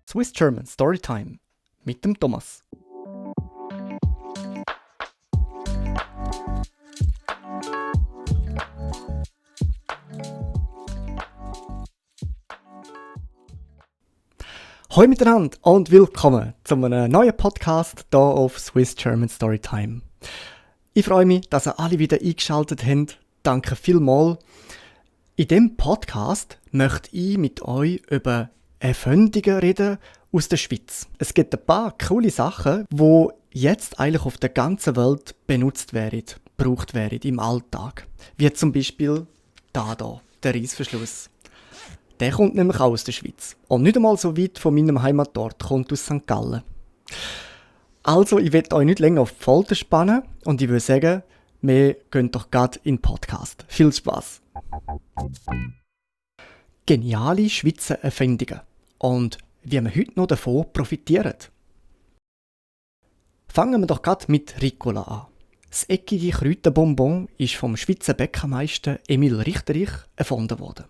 Swiss German Storytime mit dem Thomas. Hallo miteinander und willkommen zu einem neuen Podcast hier auf Swiss German Storytime. Ich freue mich, dass ihr alle wieder eingeschaltet habt. Danke vielmals. In diesem Podcast möchte ich mit euch über Erfindungen reden aus der Schweiz. Es gibt ein paar coole Sachen, die jetzt eigentlich auf der ganzen Welt benutzt werden, gebraucht werden im Alltag. Wie zum Beispiel hier, der Reissverschluss. Der kommt nämlich auch aus der Schweiz. Und nicht einmal so weit von meinem Heimatort, kommt aus St. Gallen. Also, ich will euch nicht länger auf die Folter spannen und ich würde sagen, wir gehen doch gerade in den Podcast. Viel Spaß! Geniale Schweizer Erfindungen und wie wir heute noch davon profitieren. Fangen wir doch gerade mit Ricola an. Das eckige Kräuterbonbon ist vom Schweizer Bäckermeister Emil Richterich erfunden worden.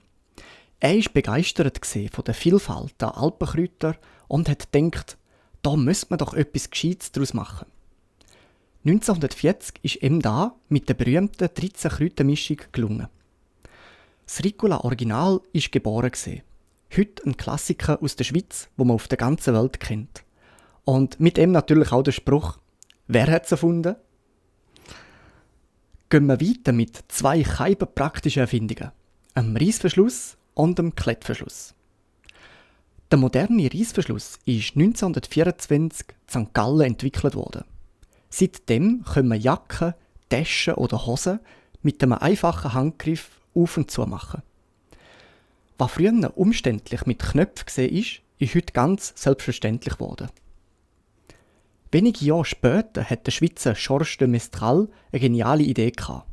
Er war begeistert von der Vielfalt der Alpenkräuter und hat gedacht, da müsste man doch etwas Gescheites daraus machen. 1940 ist ihm da mit der berühmten 13-Kräuter-Mischung gelungen. Das Ricola Original ist geboren. Heute ein Klassiker aus der Schweiz, wo man auf der ganzen Welt kennt. Und mit ihm natürlich auch der Spruch, wer hat es erfunden? Gehen wir weiter mit zwei praktischen Erfindungen, einem Reissverschluss und dem Klettverschluss. Der moderne Reissverschluss ist 1924 in St. Gallen entwickelt worden. Seitdem können wir Jacken, Taschen oder Hosen mit einem einfachen Handgriff auf und zu machen. Was früher umständlich mit Knöpfen war, ist heute ganz selbstverständlich geworden. Wenige Jahre später hat der Schweizer Georges de Mestral eine geniale Idee gehabt.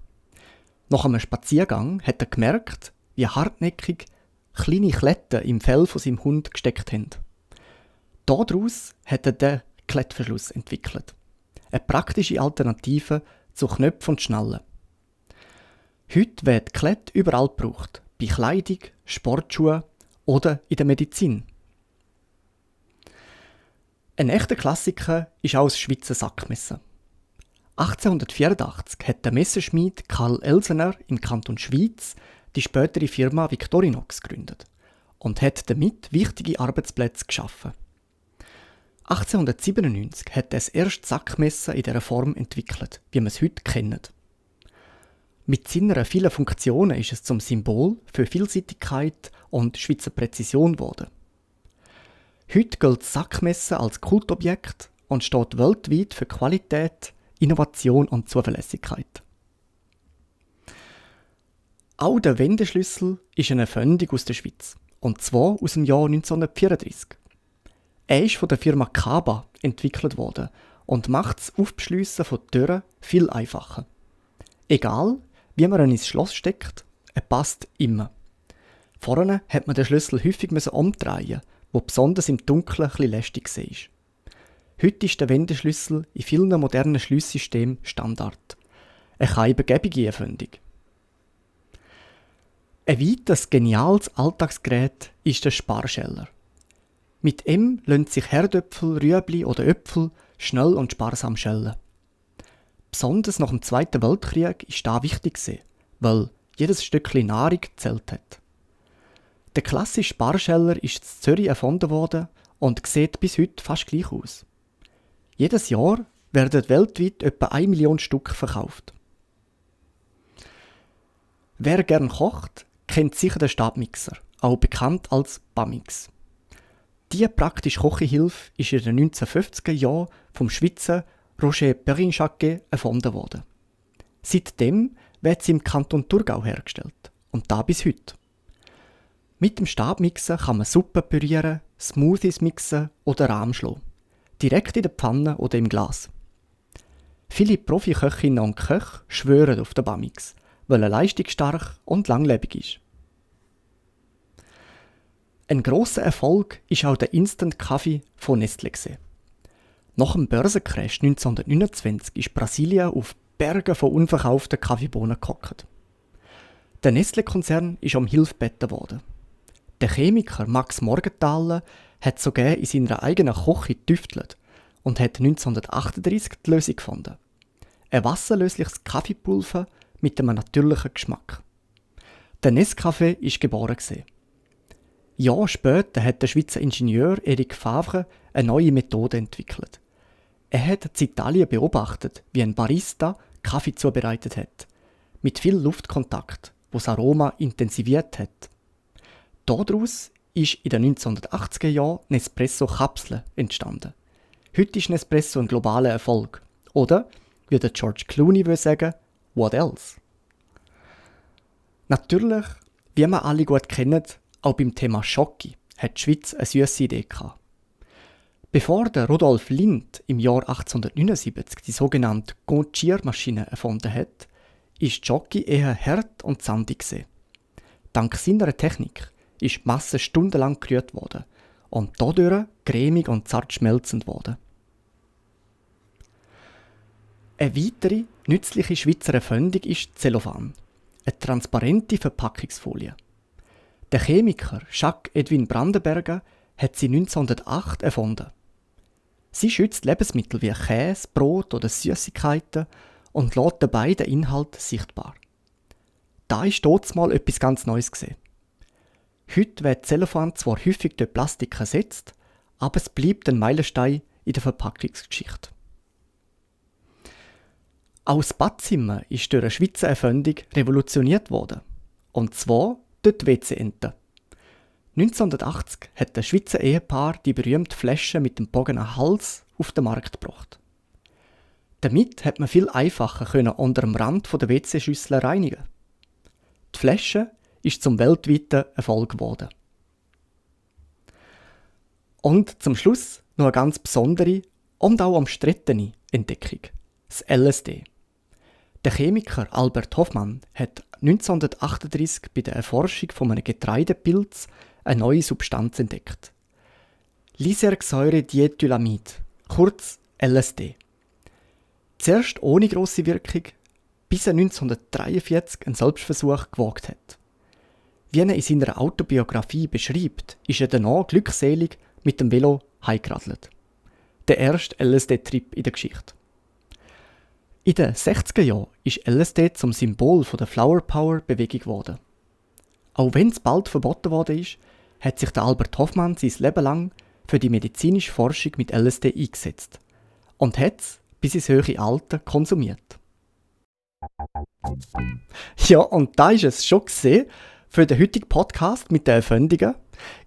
Nach einem Spaziergang hat er gemerkt, wie hartnäckig kleine Kletten im Fell von seinem Hund gesteckt haben. Daraus hat er den Klettverschluss entwickelt. Eine praktische Alternative zu Knöpfen und Schnallen. Heute wird Klett überall gebraucht, bei Kleidung, Sportschuhen oder in der Medizin. Ein echter Klassiker ist auch das Schweizer Sackmesser. 1884 hat der Messerschmied Karl Elsener im Kanton Schwyz die spätere Firma Victorinox gegründet und hat damit wichtige Arbeitsplätze geschaffen. 1897 hat er das erste Sackmesser in dieser Form entwickelt, wie wir es heute kennen. Mit seinen vielen Funktionen ist es zum Symbol für Vielseitigkeit und Schweizer Präzision geworden. Heute gilt das Sackmesser als Kultobjekt und steht weltweit für Qualität, Innovation und Zuverlässigkeit. Auch der Wendeschlüssel ist eine Erfindung aus der Schweiz, und zwar aus dem Jahr 1934. Er ist von der Firma Kaba entwickelt worden und macht das Aufbeschliessen von Türen viel einfacher. Egal, wie man ihn ins Schloss steckt, er passt immer. Vorne hat man den Schlüssel häufig umdrehen, wo besonders im Dunkeln etwas lästig war. Heute ist der Wendeschlüssel in vielen modernen Schliesssystemen Standard. Eine übergebige Erfindung. Ein weiteres geniales Alltagsgerät ist der Sparscheller. Mit ihm lassen sich Herdöpfel, Rüebli oder Äpfel schnell und sparsam schälen. Besonders nach dem Zweiten Weltkrieg war das wichtig, weil jedes Stückchen Nahrung gezählt hat. Der klassische Sparscheller ist in Zürich erfunden worden und sieht bis heute fast gleich aus. Jedes Jahr werden weltweit etwa 1 Million Stück verkauft. Wer gern kocht, kennt sicher den Stabmixer, auch bekannt als Bamix. Diese praktische Kochhilfe ist in den 1950er Jahren vom Schweizer Roger Perrin-Jacquet erfunden worden. Seitdem wird sie im Kanton Thurgau hergestellt und da bis heute. Mit dem Stabmixer kann man Suppe pürieren, Smoothies mixen oder Rahm schlagen. Direkt in der Pfanne oder im Glas. Viele Profiköchinnen und Köche schwören auf den Bamix, weil er leistungsstark und langlebig ist. Ein grosser Erfolg ist auch der Instant-Kaffee von Nestlé. Nach dem Börsencrash 1929 ist Brasilien auf Berge von unverkauften Kaffeebohnen gehockt. Der Nestlé-Konzern ist um Hilfe gebeten worden. Der Chemiker Max Morgenthaler hat sogar in seiner eigenen Küche getüftelt und hat 1938 die Lösung gefunden. Ein wasserlösliches Kaffeepulver mit einem natürlichen Geschmack. Der Nescafé war geboren. Jahre später hat der Schweizer Ingenieur Eric Favre eine neue Methode entwickelt. Er hat in Italien beobachtet, wie ein Barista Kaffee zubereitet hat, mit viel Luftkontakt, wo das Aroma intensiviert hat. Daraus ist in den 1980er Jahren Nespresso-Kapseln entstanden. Heute ist Nespresso ein globaler Erfolg. Oder, wie der George Clooney würde sagen, what else? Natürlich, wie wir alle gut kennen, auch beim Thema Schoki hat die Schweiz eine süsse Idee gehabt. Bevor der Rudolf Lindt im Jahr 1879 die sogenannte Conchir-Maschine erfunden hat, ist Schoki eher hart und sandig gewesen. Dank seiner Technik ist die Masse stundenlang gerührt worden und dadurch cremig und zart schmelzend worden. Eine weitere nützliche Schweizer Erfindung ist Zellophan, eine transparente Verpackungsfolie. Der Chemiker Jacques Edwin Brandenberger hat sie 1908 erfunden. Sie schützt Lebensmittel wie Käse, Brot oder Süßigkeiten und lässt dabei den Inhalt sichtbar. Da war damals mal etwas ganz Neues gewesen. Heute wird Zellophan zwar häufig durch Plastik ersetzt, aber es bleibt ein Meilenstein in der Verpackungsgeschichte. Auch das Badzimmer ist durch eine Schweizer Erfindung revolutioniert worden. Und zwar durch die WC-Ente. 1980 hat das Schweizer Ehepaar die berühmte Flasche mit dem bogenen Hals auf den Markt gebracht. Damit hat man viel einfacher unter dem Rand der WC-Schüssel reinigen. Die Flasche ist zum weltweiten Erfolg geworden. Und zum Schluss noch eine ganz besondere und auch umstrittene Entdeckung: das LSD. Der Chemiker Albert Hofmann hat 1938 bei der Erforschung von einem Getreidepilz eine neue Substanz entdeckt. Lysergsäure-Diethylamid, kurz LSD. Zuerst ohne grosse Wirkung, bis er 1943 einen Selbstversuch gewagt hat. Wie er in seiner Autobiografie beschreibt, ist er danach glückselig mit dem Velo heimgeradelt. Der erste LSD-Trip in der Geschichte. In den 60er Jahren ist LSD zum Symbol der Flower Power-Bewegung geworden. Auch wenn es bald verboten worden ist, hat sich der Albert Hofmann sein Leben lang für die medizinische Forschung mit LSD eingesetzt und hat es bis ins höhere Alter konsumiert. Ja, und da ist es schon gesehen für den heutigen Podcast mit den Erfindungen.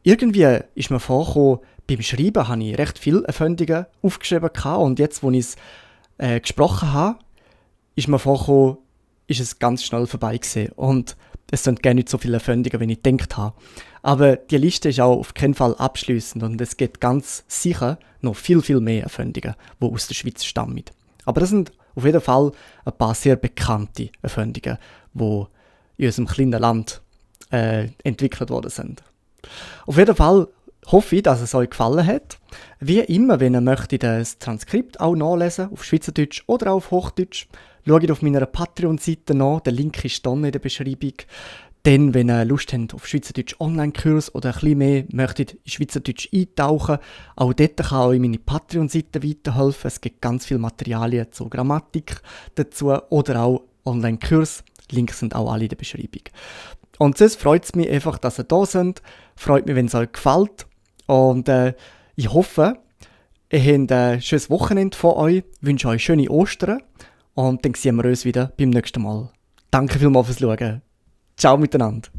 Irgendwie ist mir vorgekommen, beim Schreiben habe ich recht viele Erfindungen aufgeschrieben und jetzt, wo ich es gesprochen habe, ist mir vorgekommen, ist es ganz schnell vorbei gewesen. Und es sind gar nicht so viele Erfindungen, wie ich gedacht habe. Aber die Liste ist auch auf keinen Fall abschliessend und es gibt ganz sicher noch viel, viel mehr Erfindungen, die aus der Schweiz stammen. Aber das sind auf jeden Fall ein paar sehr bekannte Erfindungen, die in unserem kleinen Land entwickelt worden sind. Auf jeden Fall hoffe ich, dass es euch gefallen hat. Wie immer, wenn ihr möchtet, das Transkript auch nachlesen, auf Schweizerdeutsch oder auch auf Hochdeutsch, schaut auf meiner Patreon-Seite nach, der Link ist unten in der Beschreibung. Dann, wenn ihr Lust habt auf Schweizerdeutsch Online-Kurs oder ein bisschen mehr möchtet in Schweizerdeutsch eintauchen, auch dort kann euch meine Patreon-Seite weiterhelfen. Es gibt ganz viele Materialien zur Grammatik dazu oder auch Online-Kurs. Links sind auch alle in der Beschreibung. Und sonst freut es mich einfach, dass ihr da seid. Freut mich, wenn es euch gefällt. Und ich hoffe, ihr habt ein schönes Wochenende von euch. Ich wünsche euch schöne Ostern. Und dann sehen wir uns wieder beim nächsten Mal. Danke vielmals fürs Schauen. Ciao miteinander.